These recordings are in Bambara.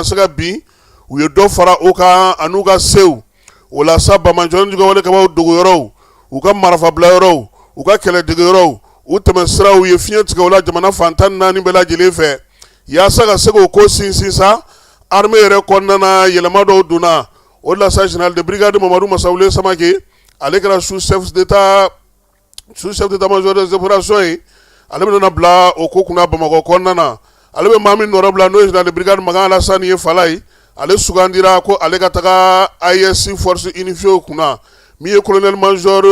se ka bin, u ye dɔ fara o kan an'u ka sew. O la sa, banbaanci juguwalekɛbaaw dogoyɔrɔw, u ka marifabilayɔrɔw, u ka kɛlɛdegeyɔrɔw, u tɛmɛ siraw ye fiɲɛ tigɛ o la jamana fan 14 bɛɛ lajɛlen fɛ. Yaasa ka se k'o ko sinsin sa, armée yɛrɛ kɔnɔna na, yɛlɛma dɔw donna. O la sa, général de brigade Mamadu Masawule Samake, ale kɛra sous chef d'état-major des opérations ye. Ale bɛna bila o ko kunna Bamakɔ kɔnɔna na. Ale bɛ maa min nɔrɔ bila, n'o ye général de brigade Makan Alasani ye. Falaye, ale sugandira ko ale ka taga AES force unifiée kunna. Min ye colonel major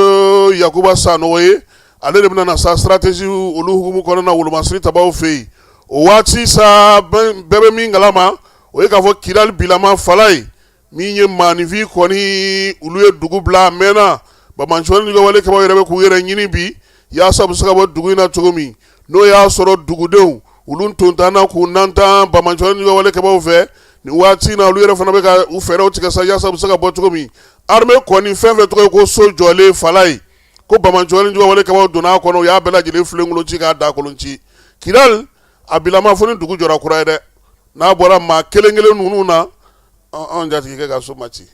Yakuba Sanogo ye, ale de bɛna na sa stratégie olu hukumu kɔnɔna na wolomasiri tabaw fɛ yen. O waati sa, bɛɛ bɛ min kalama, o ye k'a fɔ Kidali bilama, Falaye, min ye maaninfin kɔni, olu ye dugu bila a mɛnna. Banbaanci juguwalekɛbaaw yɛrɛ bɛ k'u yɛrɛ ɲini bi yaasa u bɛ se ka bɔ dugu in na cogo min, n'o y'a sɔrɔ dugudenw olu tontanna k'u nantan banbaanci juguwalekɛbaaw fɛ. Nin waati in na, olu yɛrɛ fana bɛ ka u fɛɛrɛw tigɛ sa yaasa u bɛ se ka bɔ cogo min. Armée kɔni, fɛn fɛn tɔgɔ ye ko so jɔlen, Falaye, ko banbaanci juguwalekɛbaaw donna a kɔnɔ, u y'a bɛɛ lajɛlen filenkolon ci k'a dakolon ci. Kidali a bilama, fo ni dugu jɔra kura ye dɛ, n'a bɔra maa kelen kelen ninnu na. Anw jatigikɛ ka so ma ci.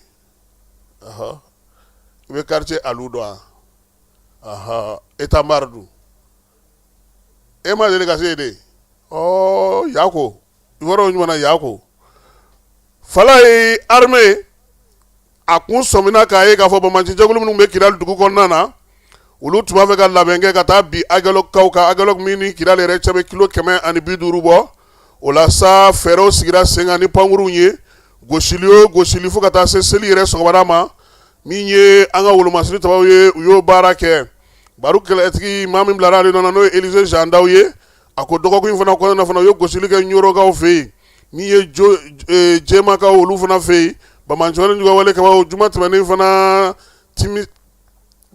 I bɛ quartier alu dɔn wa? Étambard dun, e ma deli ka se yen de? Ɔ yako yɔrɔ ɲuman na yako. Falaye, armée a kun sɔmina k'a ye k'a fɔ banbaanci jɛkulu minnu bɛ Kidali dugu kɔnɔna na, olu tun b'a fɛ ka labɛn kɛ ka taa bin Aguelhok kan, Aguelhok min ni Kidali yɛrɛ cɛ bɛ kilo 150 bɔ. O la sa, fɛɛrɛw sigira sen kan ni pankurunw ye, gosili o gosili, fo ka taa se seli yɛrɛ sɔgɔmada ma. Min ye an ka wolomasiri tabaw ye, u y'o baara kɛ. Baro kɛlɛtigi maa min bilara ale nɔ na, n'o ye Élisée Jean Daw ye, a ko dɔgɔkun in fana kɔnɔna fana, u ye gosili kɛ Ɲɔrɔkaw fɛ yen. Min ye Jɛmakaw, olu fana fɛ yen, banbaanci juguwalekɛbaaw, juma tɛmɛnen fana,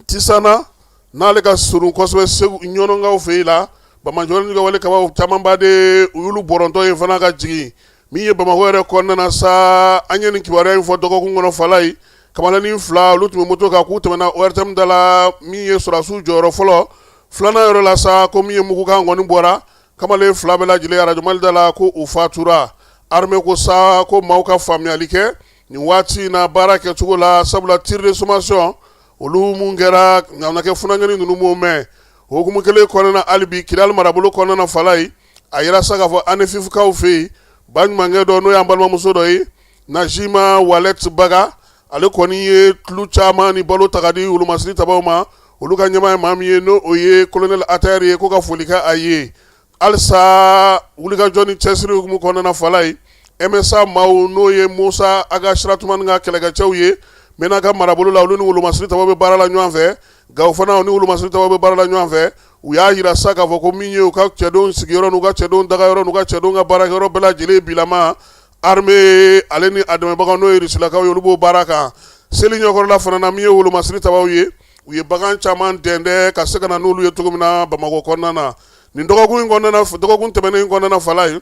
Tisana n'ale ka surun kosɛbɛ Segu Ɲɔnɔkaw fɛ yen la, banbaanci juguwalekɛbaaw camanba de, u y'olu bɔrɔntɔ yen fana ka jigin. Min ye Bamakɔ yɛrɛ kɔnɔna na sa, an ye nin kibaruya in fɔ dɔgɔkun kɔnɔ. Falaye, kamalennin fila, olu tun bɛ moto kan, k'u tɛmɛna ORTM da la, min ye sɔrɔdasiw jɔyɔrɔ fɔlɔ filanan yɔrɔ la sa, ko min ye mugukan kɔni bɔra, kamalen fila bɛɛ lajɛlen, arajo Mali da la, ko u fatura. Armée ko sa ko maaw ka faamuyali kɛ nin waati in na baara kɛcogo la, sabula tir de sommation olu mun kɛra ŋanakɛ funankɛnin ninnu m'o mɛn. O hukumu kelen kɔnɔna, hali bi Kidali marabolo kɔnɔna na, Falaye, a yira sa k'a fɔ Anefifukaw fɛ yen, baɲumankɛ dɔ, n'o y'an balimamuso dɔ ye, Najima Walet Baga, ale kɔni ye tulu caman ni balo ta ka di wolomasiri tabaw ma. Olu ka ɲɛmaa ye maa min ye, n'o o ye colonel Atayɛri ye, ko ka foli kɛ a ye. Halisa wulikajɔ ni cɛsiri hukumu kɔnɔna, Falaye, MSA maaw, n'o ye Musa Ag Asiratumani ka kɛlɛkɛcɛw ye Menaka marabolo la, olu ni wolomasiri tabaw bɛ baara la ɲɔgɔn fɛ. Gawo fana, ni wolomasiri tabaw bɛ baara la ɲɔgɔn fɛ. U y'a jira sa k'a fɔ ko min ye u ka cɛdenw sigiyɔrɔ, n'u ka cɛdenw dagayɔrɔ, n'u ka cɛdenw ka baarakɛyɔrɔ bɛɛ lajɛlen bilama, armée ale ni a dɛmɛbagaw, n'o ye Rusilakaw ye, olu b'o baara kan. Seli ɲɛkɔrɔla fana na, min ye wolomasiri tabaw ye, u ye bagan caman dɛndɛ ka se ka na n'olu ye cogo min na Bamakɔ kɔnɔna na nin dɔgɔkun in kɔnɔna, dɔgɔkun tɛmɛnen in kɔnɔna. Falaye,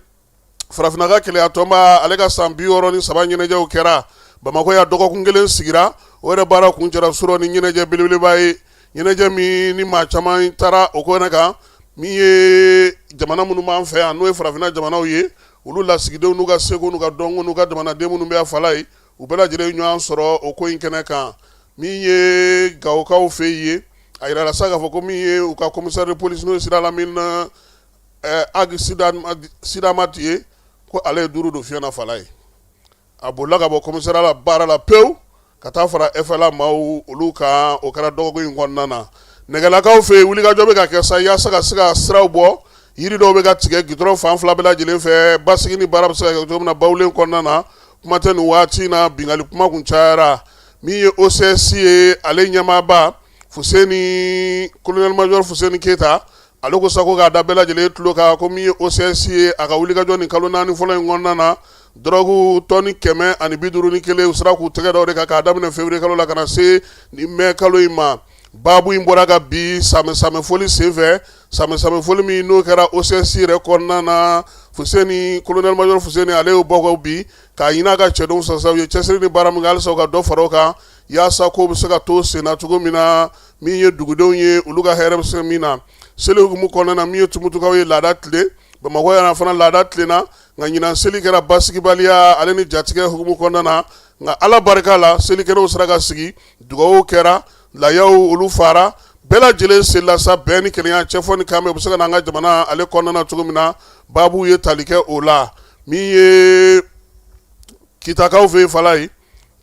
Farafinna ka kelenya tɔnba, ale ka san 63 ɲɛnajɛw kɛra Bamakɔ yan, dɔgɔkun kelen sigira. O yɛrɛ baara kuncɛra surɔ ni ɲɛnajɛ belebeleba ye, ɲɛnajɛ min ni maa caman taara o kɛnɛ kan. Min ye jamana minnu b'an fɛ yan, n'o ye farafinna jamanaw ye, olu lasigidenw n'u ka seko n'u ka dɔnko n'u ka jamanaden minnu bɛ yan, Falaye, u bɛɛ lajɛlen ɲɔgɔn sɔrɔ o ko in kɛnɛ kan. Min ye Gawokaw fɛ yen, a yirala sa k'a fɔ ko min ye u ka commissaire de police, n'o ye Sidi Alamine Ag Sidamati ye, ko ale ye duuru don fiɲɛ na. Falaye, a bolila ka bɔ commissariat la baara la pewu ka taa fara FLA maaw olu kan. O kɛra dɔgɔkun in kɔnɔna na. Nɛgɛlakaw fɛ yen, wulikajɔ bɛ ka kɛ sa yaasa ka se ka siraw bɔ, yiri dɔw bɛ ka tigɛ gidɔrɔn fan fila bɛɛ lajɛlen fɛ, basigi ni baara bɛ se ka kɛ cogo min na Bawulen kɔnɔna na. Kuma tɛ nin waati in na, binkanni kuma kun cayara. Min ye OCS ye, ale ɲɛmaaba Fuseni, colonel major Fuseni Keyita, ale ko sa ko k'a da bɛɛ lajɛlen tulo kan ko min ye OCS ye, a ka wulikajɔ nin kalo 4 fɔlɔ in kɔnɔna na, dɔrɔgu tɔni 151, u sera k'u tɛgɛ da o de kan k'a daminɛ février kalo la ka na se nin mai kalo in ma. Baabu in bɔra ka bi samɛ foli senfɛ, samɛ foli min n'o kɛra OCS yɛrɛ kɔnɔna na, Fuseni, colonel major Fuseni, ale y'o bɔ bi k'a ɲini a ka cɛdenw sa, u ye cɛsiri ni baara min kɛ, halisa u ka dɔ fara o kan yaasa ko bɛ se ka to senna cogo min na, min ye dugudenw ye, olu ka hɛrɛ bɛ se min na. Seli hukumu kɔnɔna na, min ye Tumutukaw ye, laada tile Bamakɔ yan fana laada tilenna, nka ɲinan seli kɛra basigibaliya ale ni jatigɛ hukumu kɔnɔna na. Nka Ala barika la, selikɛnɛw sera ka sigi, dugawu kɛra, layaw olu fara, bɛɛ lajɛlen selila sa bɛn ni kelenya, cɛfɔ ni kanbɛn, u bɛ se ka na an ka jamana ale kɔnɔna na cogo min na. Baabu ye tali kɛ o la. Min ye Kitakaw fɛ yen, Falaye,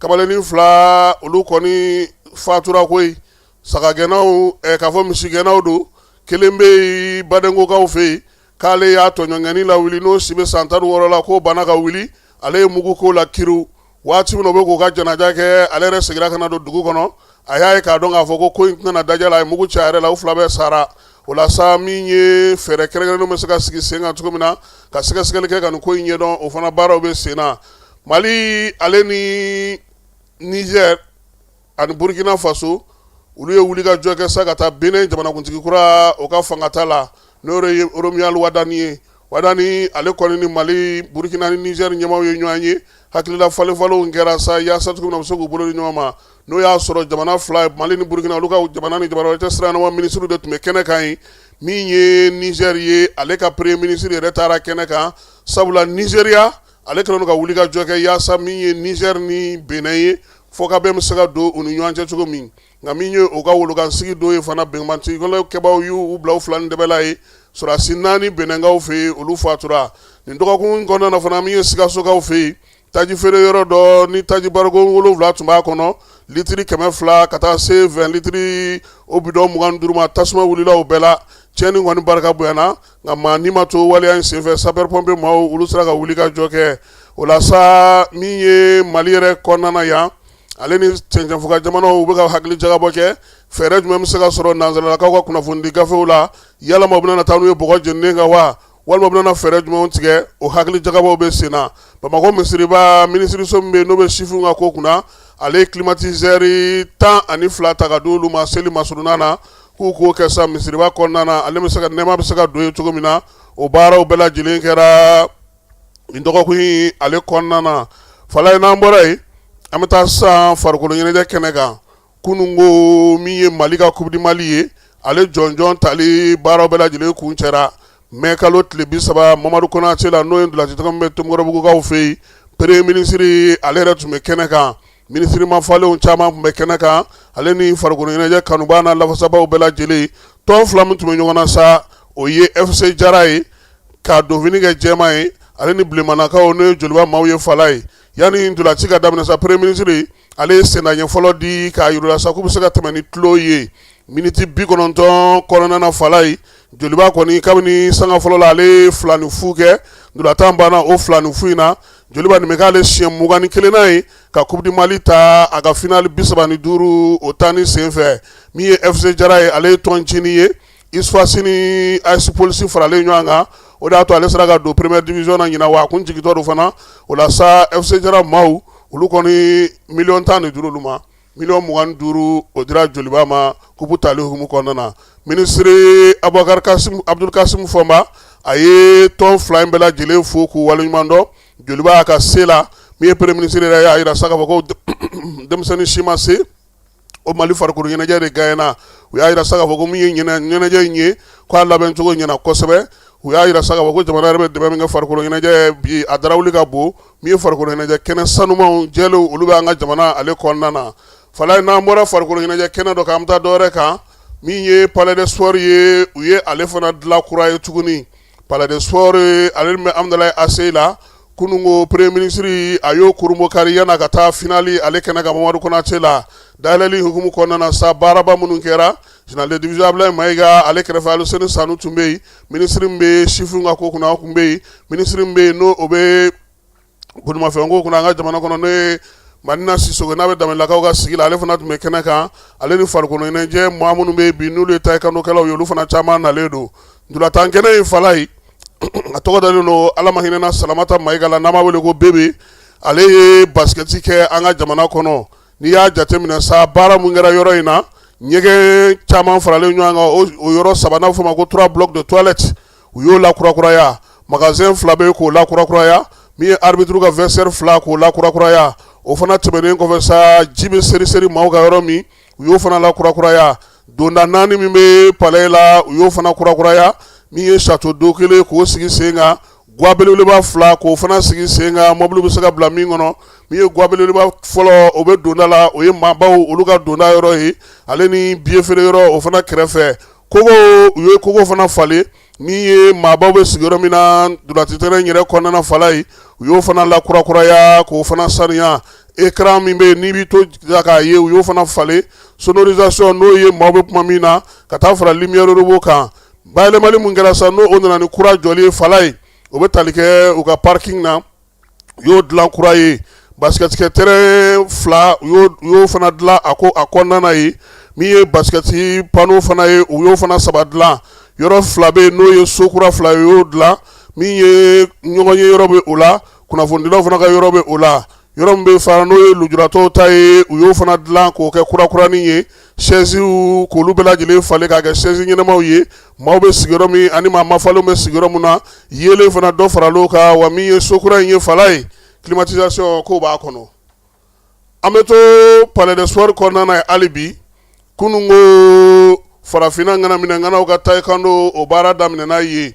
kamalennin fila olu kɔni fatura koyi. Sagagɛnnaw, k'a fɔ misigɛnnaw don. Kelen bɛ yen Badenkokaw fɛ yen, k'ale y'a tɔɲɔgɔnkɛnin lawuli, n'o si bɛ san 16 la, k'o banna ka wuli, ale ye mugu k'o la kiriw. Waati min u bɛ k'u ka janaja kɛ, ale yɛrɛ seginna ka na don dugu kɔnɔ. A y'a ye k'a dɔn k'a fɔ ko ko in tɛna na dajɛ la, a ye mugu ci a yɛrɛ la, u fila bɛɛ sara. O la sa, min ye fɛɛrɛ kɛrɛnkɛrɛnnenw bɛ se ka sigi sen kan cogo min na ka sɛgɛsɛgɛli kɛ ka nin ko in ɲɛdɔn, o fana baaraw bɛ sen na. Mali ale ni Niger ani Burkina Faso, olu ye wulikajɔ kɛ sa ka taa Benin jamanakuntigi kura o ka fangata la, n'o ye Romuald Wadani ye. Wadani ale kɔni ni Mali, Burkina ni Niger ɲɛmaaw ye ɲɔgɔn ye. Hakilila falenfalenw kɛra sa yaasa cogo min na u bɛ se k'u bolo di ɲɔgɔn ma. N'o y'a sɔrɔ jamana fila, Mali ni Burkina, olu ka jamana ni jamana wɛrɛ cɛ sira minisiriw de tun bɛ kɛnɛ kan yen. Min ye Niger ye, ale ka premier ministre yɛrɛ taara kɛnɛ kan, sabula Nigeria ale kɛlen don ka wulikajɔ kɛ yaasa min ye Niger ni Benin ye, fɔkabɛn bɛ se ka don u ni ɲɔgɔn cɛ cogo min. Nka min ye u ka wolokansigi don ye fana, bɛnbatikɛbaaw y'u bila u fila ni dɛbɛla ye. Sɔrɔdasi naani Beninkaw fɛ yen, olu fatura nin dɔgɔkun kɔnɔna na fana. Min ye Sikasokaw fɛ yen, taji feere yɔrɔ dɔ ni taji barikon 7 tun b'a kɔnɔ, litiri 200 ka taa se 20 litiri o bidɔn 25 ma, tasuma wulila o bɛɛ la. Tiɲɛni kɔni barika bonyana, nka maa ni ma to waleya in senfɛ. Sapeur pompier maaw, olu sera ka wuli ka jɔ kɛ o la sa. Min ye Mali yɛrɛ kɔnɔna na yan, ale ni cɛncɛnfuga jamanaw, u bɛ ka hakili jagabɔ kɛ fɛɛrɛ jumɛn bɛ se ka sɔrɔ nansaralakaw ka kunnafonidi gafew la. Yalama u bɛna taa n'u ye bɔgɔ jeninen kan wa, walima u bɛna fɛɛrɛ jumɛnw tigɛ? O hakili jagabɔw bɛ sen na. Bamakɔ misiriba minisiriso min bɛ yen, n'o bɛ sifinw ka ko kunna, ale ye climatiseur 12 ta ka di olu ma seli masurunna na, k'u k'o kɛ sa misiriba kɔnɔna na, ale bɛ se ka nɛɛma bɛ se ka don yen cogo min na. O baaraw bɛɛ lajɛlen kɛra nin dɔgɔkun in ale kɔnɔna na. Falaye, n'an bɔra yen, an bɛ taa sisan farikolo ɲɛnajɛ kɛnɛ kan. Kunun ko min ye Mali ka Coupe du Mali ye, ale jɔnjɔn tali baaraw bɛɛ lajɛlen kuncɛra mɛ kalo tile 30 Mamadu Konate la, n'o ye ntolaci tɔn min bɛ Tomikɔrɔbugukaw fɛ yen. Premier ministre ale yɛrɛ tun bɛ kɛnɛ kan, minisiri mafalenw caman tun bɛ kɛnɛ kan, ale ni farikolo ɲɛnajɛ kanubaa n'a lafasabaaw bɛɛ lajɛlen. Tɔn fila min tun bɛ ɲɔgɔn na sa, o ye FC Jara ye ka donfini kɛ jɛman ye, ale ni bilenmanakaw, n'o ye Joliba maaw ye. Falaye, yanni ntolaci ka daminɛ sa, premier ministre ale ye sendaɲɛ fɔlɔ di k'a yira sa k'u bɛ se ka tɛmɛ ni tulon ye. Miniti 90 kɔnɔna na, Falaye, Joliba kɔni kabini sanga fɔlɔ la, ale ye 2-0 kɛ. Ntolatan banna o 2-0 in na. Joliba nin bɛ k'ale siɲɛ 21nan ye ka Coupe du Mali ta, a ka finale 35 o tan ni senfɛ. Min ye FC Jara ye, ale ye tɔn ncinin ye, USFAS ni AS Police faralen ɲɔgɔn kan, o de y'a to ale sera ka don première division na ɲinan, wa a kun jigintɔ don fana. O la sa, FC Jara maaw, olu kɔni miliyɔn 10 de dir'olu ma, miliyɔn 25 o dira Joliba ma kupu tali hukumu kɔnɔna na. Minisiri Abubakar Kasim Abdul Kasim Fɔnba, a ye tɔn fila in bɛɛ lajɛlen fo k'u waleɲuman dɔn Joliba y'a ka se la. Min ye premier ministre yɛrɛ y'a jira sa k'a fɔ ko denmisɛnnin si ma se o Mali farikolo ɲɛnajɛ de gagnera. U y'a jira sa k'a fɔ ko min ye ɲɛnajɛ in ye, k'a labɛncogo ɲɛna kosɛbɛ. U y'a jira sa k'a fɔ ko jamana yɛrɛ bɛ dɛmɛ min kɛ farikolo ɲɛnajɛ bi, a darawuli ka bon. Min ye farikolo ɲɛnajɛ kɛnɛ sanumanw jɛlenw, olu bɛ an ka jamana ale kɔnɔna na. Falaye, n'an bɔra farikolo ɲɛnajɛ kɛnɛ dɔ kan, an bɛ taa dɔwɛrɛ kan. Min ye palais des sports ye, u ye ale fana dilan kura ye tuguni. Palais des sports ale bɛ Amudalayi ACI la. Kunun ko premier ministre a y'o kurunbonkari yan'a ka taa finale ale kɛnɛ kan Mamadu Konate la. Dayɛlɛli hukumu kɔnɔna na sa, baaraba minnu kɛra, général de division Abulayi Mayiga ale kɛrɛfɛ, Aluseni Sanu tun bɛ yen, minisiri min bɛ sifinw ka ko kunna, o tun bɛ yen, minisiri min bɛ yen n'o o bɛ bolimafɛnko kunna an ka jamana kɔnɔ, n'o ye Madina Sisoko, n'a bɛ Danbelelakaw ka sigi la, ale fana tun bɛ kɛnɛ kan, ale ni farikolo ɲɛnajɛ maa minnu bɛ yen bi, n'olu ye taekwondo-kɛlaw ye, olu fana caman nalen don ntolatan kɛnɛ in. Falaye, a tɔgɔ dalen don Ala ma hinɛna Salamata Mayiga la, n'an b'a wele ko Bebe. Ale ye basikɛti kɛ an ka jamana kɔnɔ. N'i y'a jateminɛ sa, baara mun kɛra yɔrɔ in na, ɲɛgɛn caman faralen ɲɔgɔn kan, o yɔrɔ saba, n'a bɛ f'o ma ko trois blocs de toilettes, u y'o lakurakuraya. Magasin fila bɛ yen k'o lakurakuraya. Min ye arbitre ka vestiaire fila, k'o lakurakuraya. O fana tɛmɛnen kɔfɛ sa, ji bɛ seri seri maaw ka yɔrɔ min, u y'o fana lakurakuraya. Donda naani min bɛ palais la, u y'o fana kurakuraya. Min ye château d'eau kelen k'o sigi sen kan, gwa belebeleba fila k'o fana sigi sen kan, mɔbili bɛ se ka bila min kɔnɔ. Min ye gwa belebeleba fɔlɔ, o bɛ donda la, o ye maabaw olu ka donda yɔrɔ ye, ale ni biye feere yɔrɔ o fana kɛrɛfɛ. Kogo, u ye kogo fana falen. Min ye maabaw bɛ sigi yɔrɔ min na ntolaci terrain yɛrɛ kɔnɔna Falaye, u y'o fana lakurakuraya k'o fana saniya. Écran min bɛ yen n'i b'i to k'a ye, u y'o fana falen. Sonorisation, n'o ye maaw bɛ kuma min na, ka taa fara lumière robot kan. Bayɛlɛmali mun kɛra sa, n'o nana ni kura jɔli ye Falaye, o bɛ tali kɛ u ka parking na, u y'o dilan kura ye. Basket kɛ terrain fila, u y'o fana dilan a ko a kɔnɔna ye. Min ye basket panneau fana ye, u y'o fana saba dilan. Yɔrɔ fila bɛ yen, n'o ye so kura fila ye, u y'o dilan. Min ye ɲɔgɔn ye yɔrɔ bɛ o la, kunnafonidilaw fana ka yɔrɔ bɛ o la. Yɔrɔ min bɛ fana, n'o ye lujuratɔw ta ye, u y'o fana dilan k'o kɛ kurakurani ye. Chaisiw, k'olu bɛɛ lajɛlen falen k'a kɛ chaise ɲɛnamaw ye, maaw bɛ sigi yɔrɔ min ani maa mafalenw bɛ sigi yɔrɔ min na. Yeelen fana, dɔ faral'o kan. Wa min ye so kura in ye Falaye, climatisation k'o b'a kɔnɔ. An bɛ to palais des sports kɔnɔna na hali bi. Kunun ko farafinna ŋanaminɛ ŋanaw ka taekwondo, o baara daminɛna yen.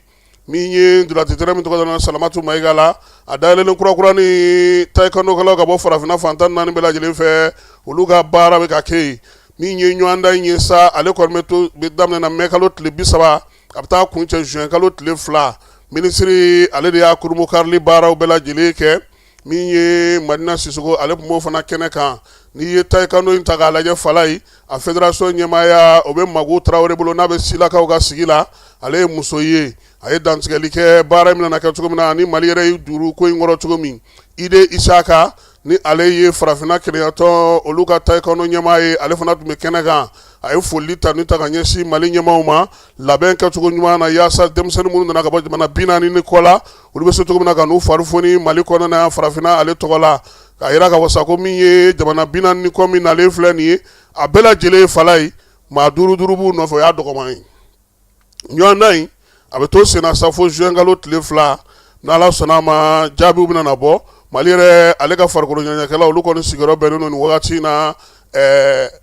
Min ye ntolaci terrain min tɔgɔ da Salamatu Mayiga la, a dayɛlɛlen kurakura ni taekwondokɛlaw ka bɔ farafinna fan 14 bɛɛ lajɛlen fɛ, olu ka baara bɛ ka kɛ yen. Min ye ɲɔgɔndan in ye sa, ale kɔni bɛ to bɛ daminɛ mɛ kalo tile 30, a bɛ taa kuncɛ juin kalo tile 2. Minisiri ale de y'a kurunbonkarili baaraw bɛɛ lajɛlen kɛ. Min ye Madina Sisoko, ale tun b'o fana kɛnɛ kan. N'i ye taekwondo in ta k'a lajɛ Falaye, a fédération ɲɛmaaya o bɛ Magu Tarawele bolo, n'a bɛ Silakaw ka sigi la. Ale ye muso ye, a ye dantigɛli kɛ baara min na kɛ cogo min na ani Mali yɛrɛ ye duuru ko in kɔrɔ cogo min. Ide Isaka, ni ale ye farafinna kelenyatɔn olu ka taekwondo ɲɛmaa ye, ale fana tun bɛ kɛnɛ kan. A ye foli ta ni ta ka ɲɛsin Mali ɲɛmaaw ma labɛn kɛcogo ɲuman na, yaasa denmisɛnnin minnu nana ka bɔ jamana 40 ni kɔ la, olu bɛ se cogo min na ka n'u fari foni Mali kɔnɔna na farafinna ale tɔgɔ la. K'a jira ka wasa ko min ye jamana 40 ni kɔ min nalen filɛ nin ye, a bɛɛ lajɛlen Falaye, maa duuru duuru b'u nɔfɛ, o y'a dɔgɔman ye. Ɲɔgɔndan in a bɛ to senna sa fo juin kalo tile 2, n'Ala sɔnna a ma, jaabiw bɛna na bɔ. Mali yɛrɛ ale ka farikolo ɲɛnajɛkɛlaw, olu kɔni sigiyɔrɔ bɛnnen don nin wagati in na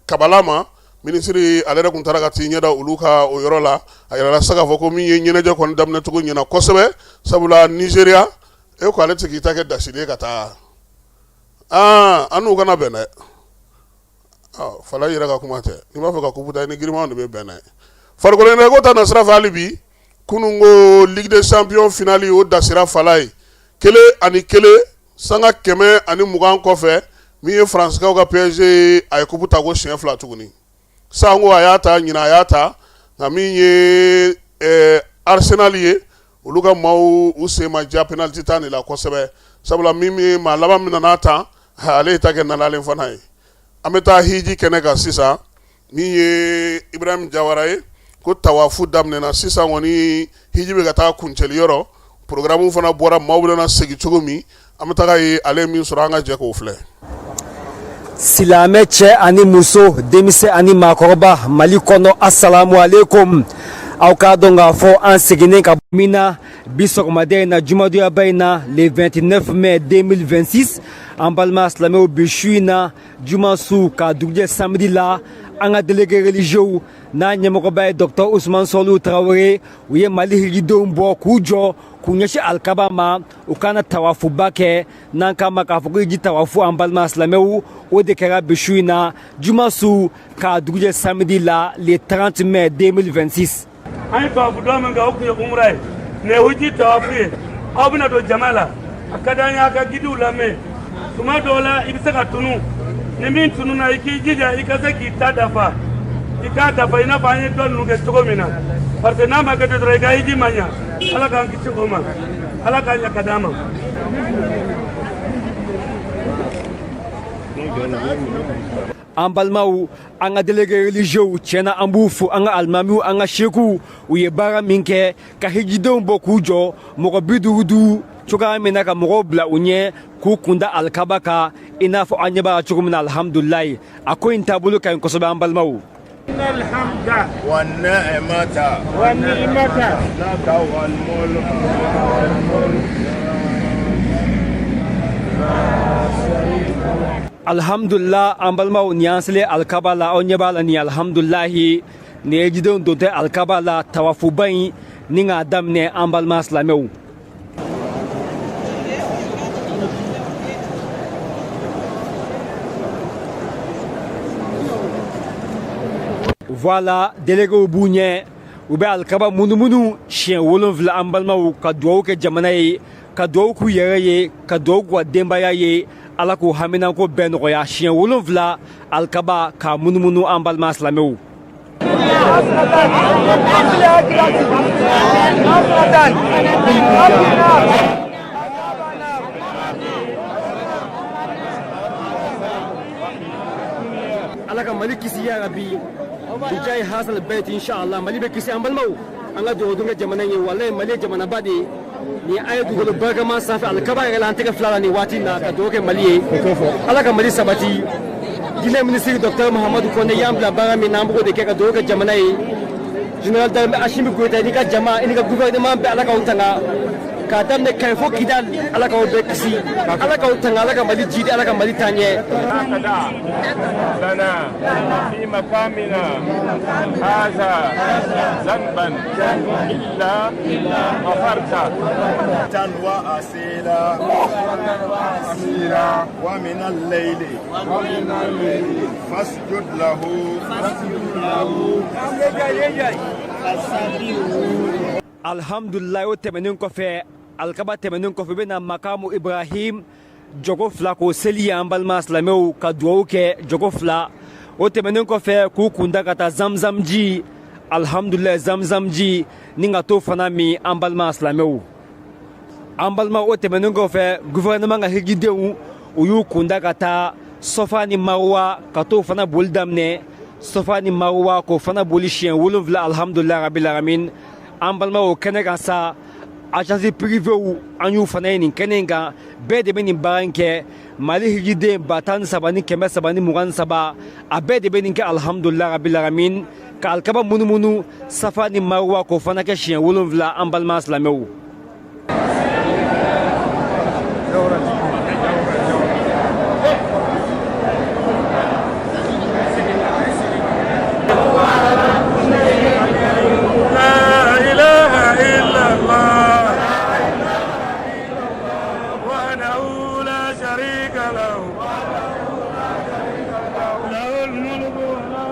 Kabala ma. Minisiri ale yɛrɛ tun taara ka t'i ɲɛda olu ka o yɔrɔ la. A yirala sa k'a fɔ ko min ye ɲɛnajɛ kɔni daminɛcogo ɲɛna kosɛbɛ, sabula Nizeriya e ko ale tɛ k'i ta kɛ dasiden ka taa aa an n'u kana bɛn dɛ. Falaye yɛrɛ ka kuma tɛ, n'i b'a fɛ ka kupu ta, i ni girimanw de bɛ bɛn n'a ye. Farikolo ɲɛnajɛ ko ta nasira fɛ hali bi, kunun ko Ligue des champions finale, o dasira Falaye 1-1 sanga 120 kɔfɛ. Min ye Faransikaw ka PSG ye, a ye kupu ta ko siɲɛ fila tuguni. Sanko a y'a ta ɲinan, a y'a ta. Nka min ye Arsenal ye, olu ka maaw u sen ma diya penalty ta de la kosɛbɛ, sabula min ye maa laban min nana ta, ale ye ta kɛ nalalen fana ye. An bɛ taa hiji kɛnɛ kan sisan. Min ye Ibrahim Jawara ye, ko tawafu daminɛna sisan kɔni, hiji bɛ ka taa kuncɛli yɔrɔ. Programme fana bɔra, maaw bɛna segin cogo min. An bɛ taga yen, ale ye min sɔrɔ, an ka jɛ k'o filɛ. Silamɛ cɛ ani muso, denmisɛn ani maakɔrɔba, Mali kɔnɔ, asalamu aleykum. Aw k'a dɔn k'a fɔ an seginnen ka min na bi sɔgɔmada in na, jumadonyaba in na, le 29 mai 2026, an balima silamɛw, bi su in na, juma su ka dugujɛ samedi la, an ka délégué religieux n'a ɲɛmɔgɔba ye docteur Ousmane Sɔliw Tarawele, u ye Mali hijidenw bɔ k'u jɔ k'u ɲɛsin alikaba ma, u kana tawafuba kɛ n'an k'a ma k'a fɔ ko hiji tawafu. An balima silamɛw, o de kɛra bi su in na, juma su k'a dugujɛ samedi la, le 30 mai 2026. An ye tawafu dɔ min kɛ, o tun ye umura ye, nin ye hiji tawafu ye. Aw bɛna don jama la, a ka di an ye a ka gidiw lamɛn. Tuma dɔw la i bɛ se ka tunu, ni min tununa, i k'i jija i ka se k'i ta dafa, i k'a dafa i n'a fɔ an ye dɔ ninnu kɛ cogo min na, parce que n'a ma kɛ ten dɔrɔn, i ka hiji ma ɲa. Ala k'an kisi o ma, Ala k'a ɲa ka d'an ma. An balimaw, an ka délégué religieux, tiɲɛna an b'u fo, an ka alimamiw, an ka sekuw, u ye baara min kɛ ka hijidenw bɔ k'u jɔ mɔgɔ 55 cogoya min na, ka mɔgɔw bila u ɲɛ k'u kunda alikaba kan, i n'a fɔ an ɲɛ b'a la cogo min na. Alihamudulilayi, a ko in taabolo ka ɲi kosɛbɛ, an balimaw. Alhamdulillah, an balimaw, nin y'an selen alikaba la, aw ɲɛ b'a la nin. Alhamdulilahi, nin ye hijidenw dontɔ alikaba la, tawafuba in ni k'a daminɛ an balima silamɛw. Voilà, délégués b'u ɲɛ, u bɛ alikaba munumunu siɲɛ 7 an balimaw, ka dugawu kɛ jamana ye, ka dugawu k'u yɛrɛ ye, ka dugawu k'u ka denbaya ye, Ala k'u haminanko bɛɛ nɔgɔya. Siɲɛ 7 alikaba k'a munumunu an balima silamɛw. Ala ka Mali kisi ya Rabi, bijayi hazal bayt inshallah. Mali bɛ kisi an balimaw, an ka dugawu kɛ jamana ye. Walayi Mali ye jamanaba de ye, ni an ye dugukolo barikama sanfɛ, alikaba yɛrɛ la an tɛgɛ fila la nin waati in na, ka dugawu kɛ Mali ye. Ala ka Mali sabati. Diinɛ minisiri Docteur Mahamadu Kɔnɛ y'an bila baara min na, an b'o de kɛ, ka dugawu kɛ jamana ye. Général d'armée Assimi Goïta, i n'i ka jama, i n'i ka gouvernement bɛɛ, Ala k'aw tanga, k'a daminɛ Kayi fo Kidal, Ala k'aw bɛɛ kisi, Ala k'aw tanga, Ala ka Mali jidi, Ala ka Mali taa ɲɛ. لنا في مقامنا هذا ذنبا إلا غفرته. وأصيلا ومن الليل فاسجد له. Alhamdulillah, o tɛmɛnen kɔfɛ, alikaba tɛmɛnen kɔfɛ, u bɛ na makamu Ibrahim jɔgo 2 k'o seli an balima silamɛw, ka dugawu kɛ jɔgo 2. O tɛmɛnen kɔfɛ, k'u kunda ka taa zamzam ji, alhamdulillah, zamzam ji ni ka t'o fana min an balima silamɛw. An balima, o tɛmɛnen kɔfɛ, gouvernement ka hijidenw, u y'u kunda ka taa Sɔfa ni Marwa, ka t'o fana boli daminɛ, Sɔfa ni Marwa k'o fana boli siɲɛ 7, alhamdulillah rabbil alamin. An balima, o kɛnɛ kan sa, agence privéw, an y'u fana ye nin kɛnɛ in kan. Bɛɛ de bɛ nin baara in kɛ. Mali hijiden 13,323, a bɛɛ de bɛ nin kɛ, alhamdulillah rabbil alamin, ka alikaba munumunu, Safa ni Marwa k'o fana kɛ siɲɛ 7, an balima silamɛw. لا إله إلا الله وحده لا شريك له، له الملك وله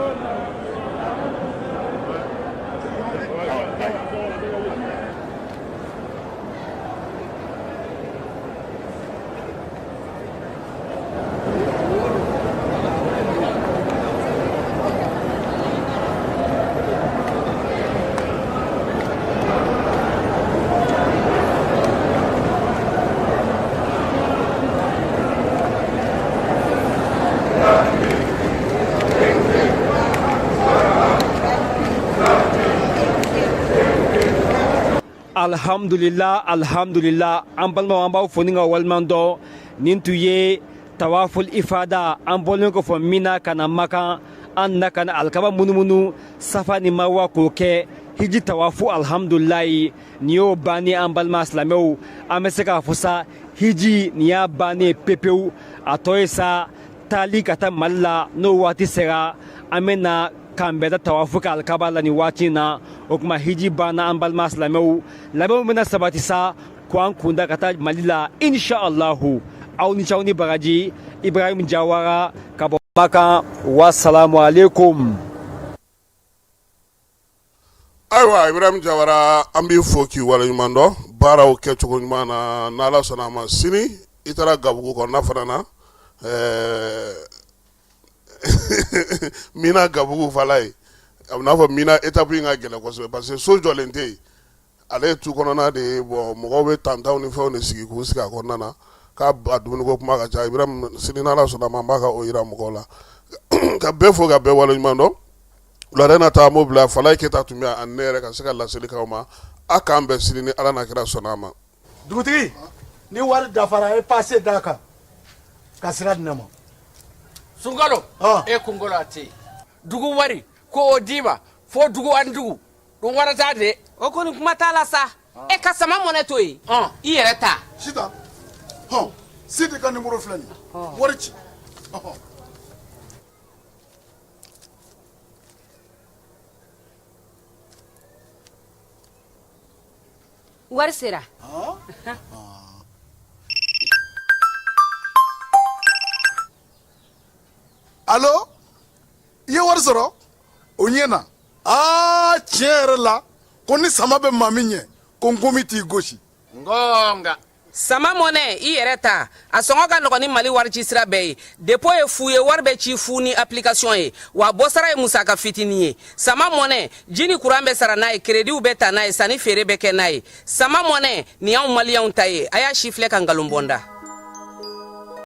Alhamdulillah, alhamdulillah, an balimaw, an b'aw fo ni ka waleɲuman dɔn. Nin tun ye tawaful ifada. An bɔlen kɔfɛ Mina ka na Makan, an nana ka na alikaba munumunu, Safa ni Marwa k'o kɛ hiji tawafu, alhamdulilayi, nin y'o bannen. An balima silamɛw, an bɛ se k'a fɔ sa, hiji nin y'a bannen pepewu. A tɔ ye sa taali ka taa Mali la. N'o waati sera, an bɛ na k'an bɛɛ da tawafu kɛ alikaba la nin waati in na. O tuma hiji banna, an balima silamɛw. Labɛnw bɛna sabati sa k'an kunda ka taa Mali la, inshallahu. Aw ni caw ni baraji. Ibrahim Jawara ka bɔ Makan. Wasalamu alaikum. Ayiwa, Ibrahim Jawara, an b'i fo k'i waleɲuman dɔn baaraw kɛcogo ɲuman na. N'Ala sɔnna a ma, sini i taara Gabugu kɔnɔna fana na, Mina Gabugu fala ye, a bɛ n'a fɔ Mina étape in ka gɛlɛn kosɛbɛ, parce que so jɔlen tɛ yen, ale ye tu kɔnɔna de ye. Bon, mɔgɔw bɛ tantaw ni fɛnw de sigi k'u sigi a kɔnɔna na, k'a dumuniko kuma ka ca. Ibrahim, sini n'Ala sɔnna a ma, an b'a ka o yira mɔgɔw la. Ka bɛɛ fo ka bɛɛ waleɲuman dɔn. Wulada in na ta, an b'o bila. Falaye Keyita tun bɛ yan ani ne yɛrɛ ka se ka laseli k'aw ma. A k'an bɛn sini ni Ala n'a kira sɔnna a ma. Dugutigi, ni wari dafara, e pase d'a kan ka sira di ne ma. Sunkalo e kunkolo a tɛ dugu wari ko o d'i ma fo dugu ani dugu dun warata de. O kɔni kuma t'a la sa, e ka sama mɔnɛ to yen, i yɛrɛ ta. Sitan hɔn, Sidi ka nimoro filɛ nin ye, wari ci. Wari sera. Alo, i ye wari sɔrɔ? O ɲɛna. Aa, tiɲɛ yɛrɛ la, ko ni sama bɛ maa min ɲɛ, ko nkomi t'i gosi. Ngonga. Sama mɔnɛ i yɛrɛ ta, a sɔngɔ ka nɔgɔn ni Mali warici sira bɛɛ ye. Dépôt ye fu ye, wari bɛ ci fu ni application ye, wa bɔsara ye musaka fitinin ye. Sama mɔnɛ, ji ni kuran bɛ sara n'a ye, créditw bɛ ta n'a ye, sanni feere bɛ kɛ n'a ye. Sama mɔnɛ, nin y'anw maliyɛnw ta ye, a y'a sifilɛ ka nkalon bɔ n da.